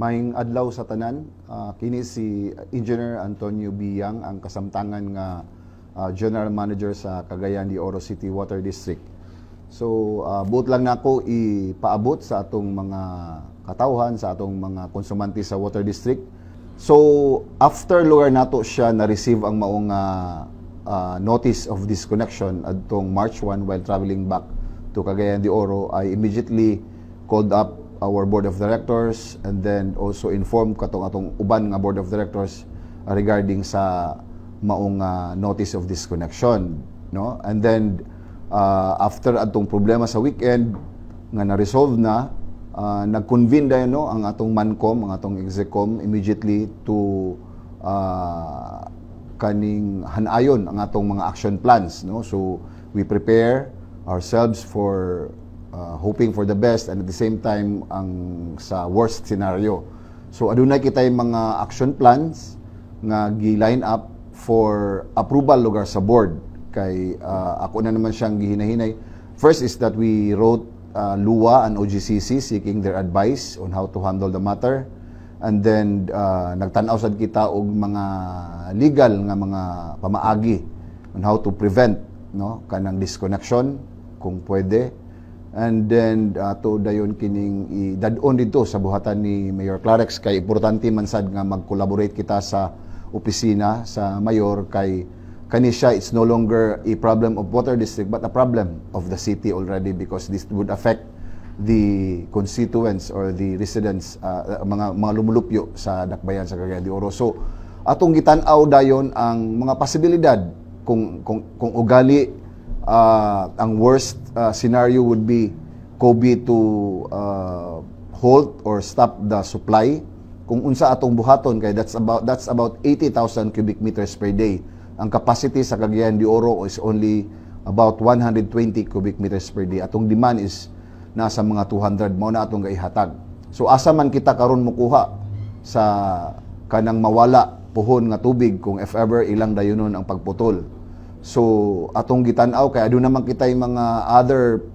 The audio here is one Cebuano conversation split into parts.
Maayong adlaw sa tanan, kini si Engineer Antonio Biyang, ang kasamtangan nga General Manager sa Cagayan de Oro City Water District. So, buot lang nako ipaabot sa atong mga katawhan, sa atong mga konsumante sa Water District. So, after lugar nato siya na-receive ang maong notice of disconnection adtong March 1 while traveling back to Cagayan de Oro, I immediately called up our board of directors and then also informed katong atong uban nga board of directors regarding sa maong notice of disconnection, no? And then after atong problema sa weekend nga na-resolve na, nag-convene dayon, no, ang atong mancom, ang atong execom immediately to kaning hanayon ang atong mga action plans, no? So we prepare ourselves for hoping for the best and at the same time ang sa worst scenario. So adunay kitay mga action plans nga gi-line up for approval lugar sa board kay ako na naman siyang gihinahinay. First is that we wrote LWUA and OGCC seeking their advice on how to handle the matter. And then nagtan-aw sad kita og mga legal nga mga pamaagi on how to prevent, no, kanang disconnection kung pwede. And then ato dayon kining idad-on dito sa buhatan ni Mayor Klarex kay importante man sad nga mag-collaborate kita sa opisina sa mayor kay kani siya, it's no longer a problem of water district but a problem of the city already because this would affect the constituents or the residents, mga lumulupyo sa Dakbayan sa Cagayan de Oro. So atong gitan-aw dayon ang mga posibilidad kung ugali ang worst scenario would be COBI to halt or stop the supply, kung unsa atong buhaton kay that's about 80,000 cubic meters per day. Ang capacity sa Cagayan de Oro is only about 120 cubic meters per day. Atong demand is nasa mga 200, mao na atong gaihatag. So asa man kita karon mukuha sa kanang mawala puhon nga tubig kung if ever ilang dayunon ang pagputol? So atong gitan-aw kay aduna man kitay mga other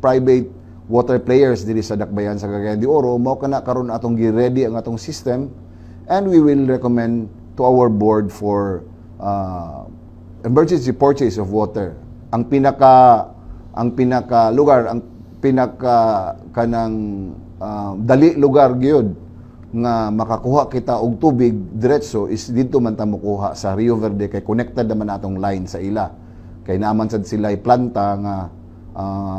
private water players diri sa Dakbayan sa Cagayan de Oro. Mao kana karon atong gi-ready ang atong system and we will recommend to our board for emergency purchase of water. Ang pinaka lugar, ang pinaka kanang dali lugar gyud nga makakuha kita og tubig diretso is didto man ta mokuha sa Rio Verde kay connected naman atong line sa ila kay naaman sad sila planta nga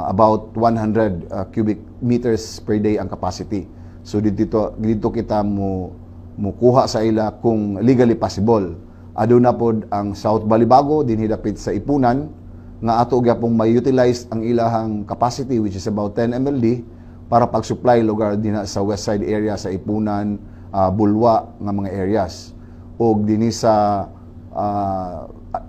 about 100 cubic meters per day ang capacity. So dito dito kita mo mukuha sa ila kung legally possible. Aduna pod ang South Balibago dinhi dapit sa Ipunan nga ato gyapong ma-utilize ang ilahang capacity, which is about 10 MLD, para pag-supply lugar dinha sa west side area sa Ipunan, Bulwa nga mga areas. Og dinhi sa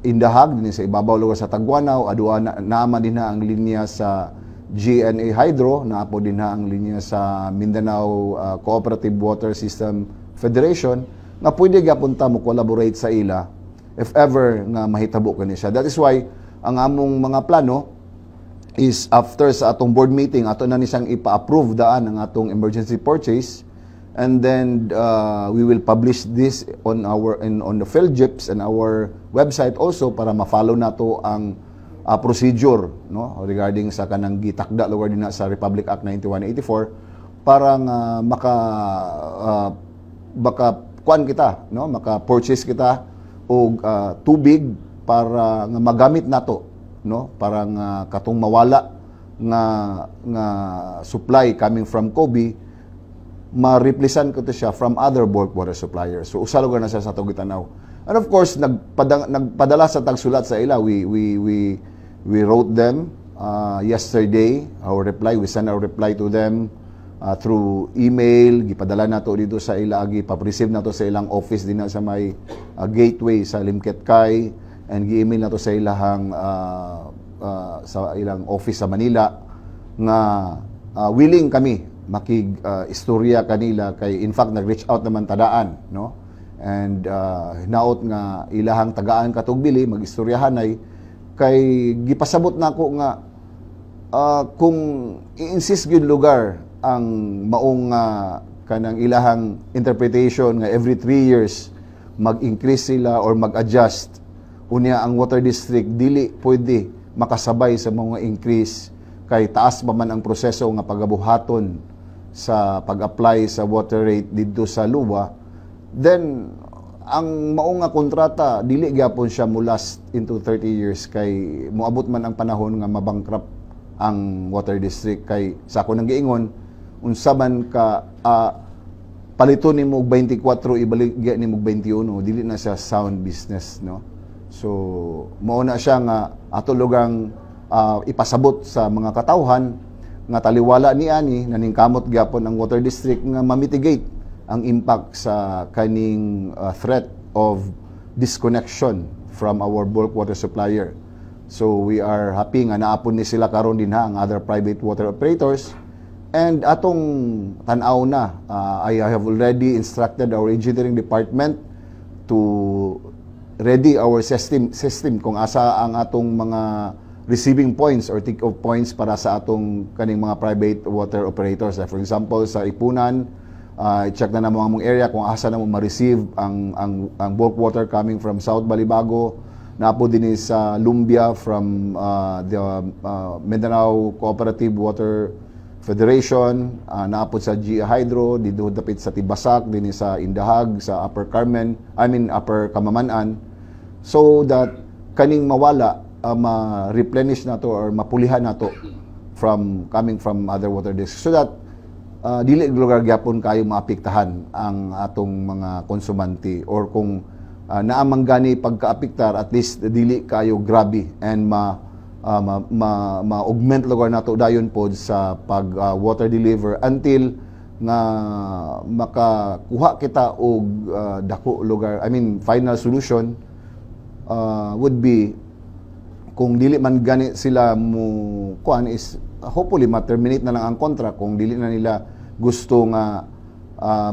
Indahag, dinhi sa ibabaw lugar sa Taguanao, adua na, naama dinha ang linya sa GNA Hydro, naa po dinha ang linya sa Mindanao Cooperative Water System Federation nga pwede gyapon ta mo collaborate sa ila if ever nga mahitabo kani siya. That is why ang among mga plano is after sa atong board meeting, ato na ni siyang ipa-approve daan ang atong emergency purchase and then we will publish this on our in on the PhilGEPS and our website also para ma-follow nato ang procedure, no, regarding sa kanang gitakda lugar dinha sa Republic Act 9184 para nga maka baka kuan kita, no, maka purchase kita og tubig para nga magamit nato, no, para nga katong mawala nga supply coming from COBI, ma-replacean ko to siya from other bulk water suppliers. So usa lugar na siya sa atong gitanaw. And of course, nagpadala sa tagsulat sa ila. We wrote them yesterday. Our reply, we sent our reply to them through email, gipadala nato dito sa ila, gi pa-receive nato sa ilang office dinha sa may gateway sa Limketkai and gi-email nato sa ilahang sa ilang office sa Manila nga willing kami makig istorya kanila kay in fact nag-reach out naman tadaan, no, and hinaot nga ilahang tagaan katong bili mag-istoryahanay kay gipasabot nako nga kung i-insist gyud lugar ang maong kanang ilahang interpretation nga every 3 years mag-increase sila or mag-adjust, unya ang water district dili pwede makasabay sa mga increase kay taas pa man ang proseso nga pagabuhaton sa pag-apply sa water rate didto sa LWUA, then ang mao nga kontrata dili gyapon siya mo last into 30 years kay moabot man ang panahon nga mabankrupt ang water district. Kay sa ako nang giingon, unsa man ka paliton nimo og 24, ibaligya nimo og 21, dili na siya sound business, no? So mao na siya nga ato lugang ipasabot sa mga katawhan nga taliwala ni ani naningkamot gyapon ang water district nga ma-mitigate ang impact sa kaning threat of disconnection from our bulk water supplier. So we are happy nga naa pon ni sila karon dinha, ang other private water operators, and atong tan-aw na, I have already instructed our engineering department to ready our system kung asa ang atong mga receiving points or take off points para sa atong kaning mga private water operators. Like for example, sa Ipunan, check na namo ang among area kung asa na mo ma-receive ang bulk water coming from South Balibago. Naa po dinhi sa Lumbia from the Mindanao Cooperative Water Federation, naa po sa GA Hydro, dito dapit sa Tibasak, dinhi sa Indahag, sa Upper Carmen, I mean Upper Camaman-an, so that kaning mawala, ma-replenish nato or mapulihan nato from coming from other water districts so that dili lugar gyapon kayo maapektahan ang atong mga konsumante or kung naa man gani pagkaapektar, at least dili kayo grabe and ma-augment lugar nato dayon pod sa pag water deliver until nga makakuha kita og dako lugar, I mean final solution would be kung dili man gani sila mo kuan is hopefully ma-terminate na lang ang contract kung dili na nila gusto nga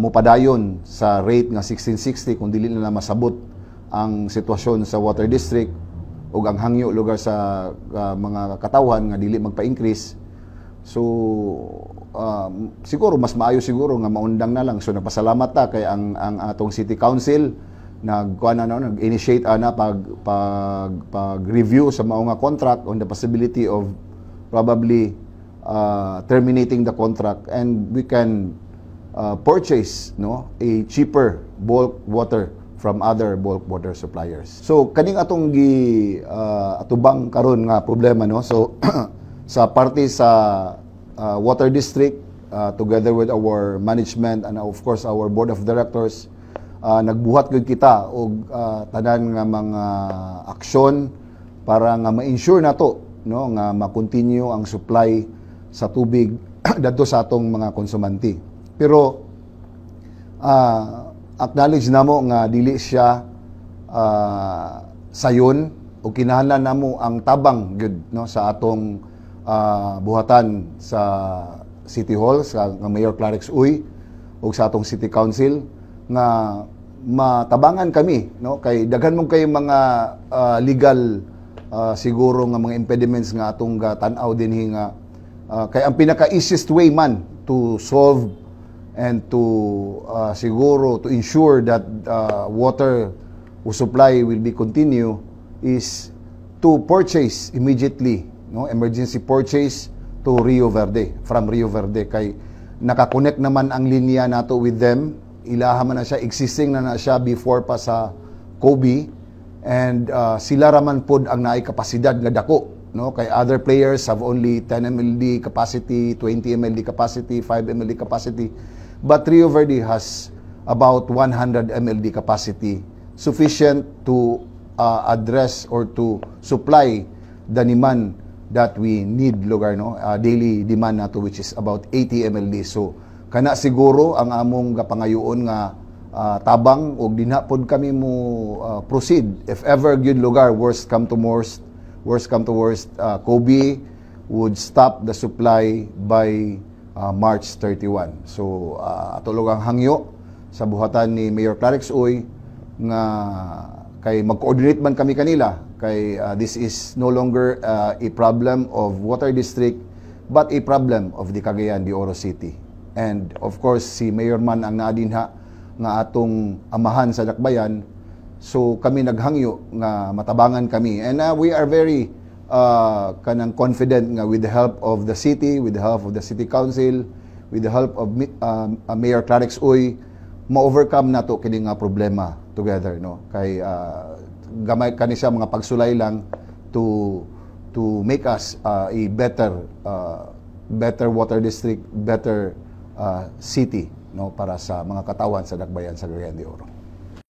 mopadayon sa rate nga 1660, kung dili na masabot ang sitwasyon sa water district ug ang hangyo lugar sa mga katawhan nga dili magpa-increase. So siguro mas maayo siguro nga maundang na lang. So nagpasalamat ta kay ang atong city council nagkuan na, no, nag-initiate ana pag review sa mao nga contract on the possibility of probably terminating the contract and we can purchase, no, a cheaper bulk water from other bulk water suppliers. So kaning atong gi atubang karon nga problema, no. So sa parte sa water district, together with our management and of course our board of directors, nagbuhat gyud kita og tanan nga mga aksyon para nga ma-ensure nato, no, nga ma-continue ang supply sa tubig dadto sa atong mga konsumante. Pero acknowledge namo nga dili siya sayon o kinahanglan namo ang tabang gyud, no, sa atong buhatan sa City Hall sa nga Mayor Klarex Uy ug sa atong City Council nga matabangan kami, no, kay daghan mo kay mga legal siguro nga mga impediments nga atong tan-aw dinhi nga kay ang pinaka easiest way man to solve and to siguro to ensure that water supply will be continue is to purchase immediately, no, emergency purchase to Rio Verde, from Rio Verde, kay nakakonect naman ang linya nato with them. Ilaha man na siya, existing na na siya before pa sa Kobe, and sila raman pod ang naay kapasidad nga dako, no, kay other players have only 10 MLD capacity, 20 MLD capacity, 5 MLD capacity, but Rio Verde has about 100 MLD capacity, sufficient to address or to supply the demand that we need lugar, no, daily demand nato, which is about 80 MLD. So kana siguro ang among gapangayoon nga tabang ug dinha pod kami mo proceed if ever gyud lugar worst come to worst, Kobe would stop the supply by March 31. So ato ang hangyo sa buhatan ni Mayor Klarex Uy nga kay mag-coordinate man kami kanila kay this is no longer a problem of water district. but a problem of the Cagayan de Oro City. And of course, si Mayor man ang naa dinha nga atong amahan sa Dakbayan. So kami naghangyo nga matabangan kami. And we are very kanang confident nga with the help of the city, with the help of the city council, with the help of Mayor Klarex Uy, ma-overcome nato kini nga problema together, no? Kay gamay kani siya mga pagsulay lang to make us a better water district, better city, no, para sa mga katawan sa Dakbayan sa Cagayan de Oro.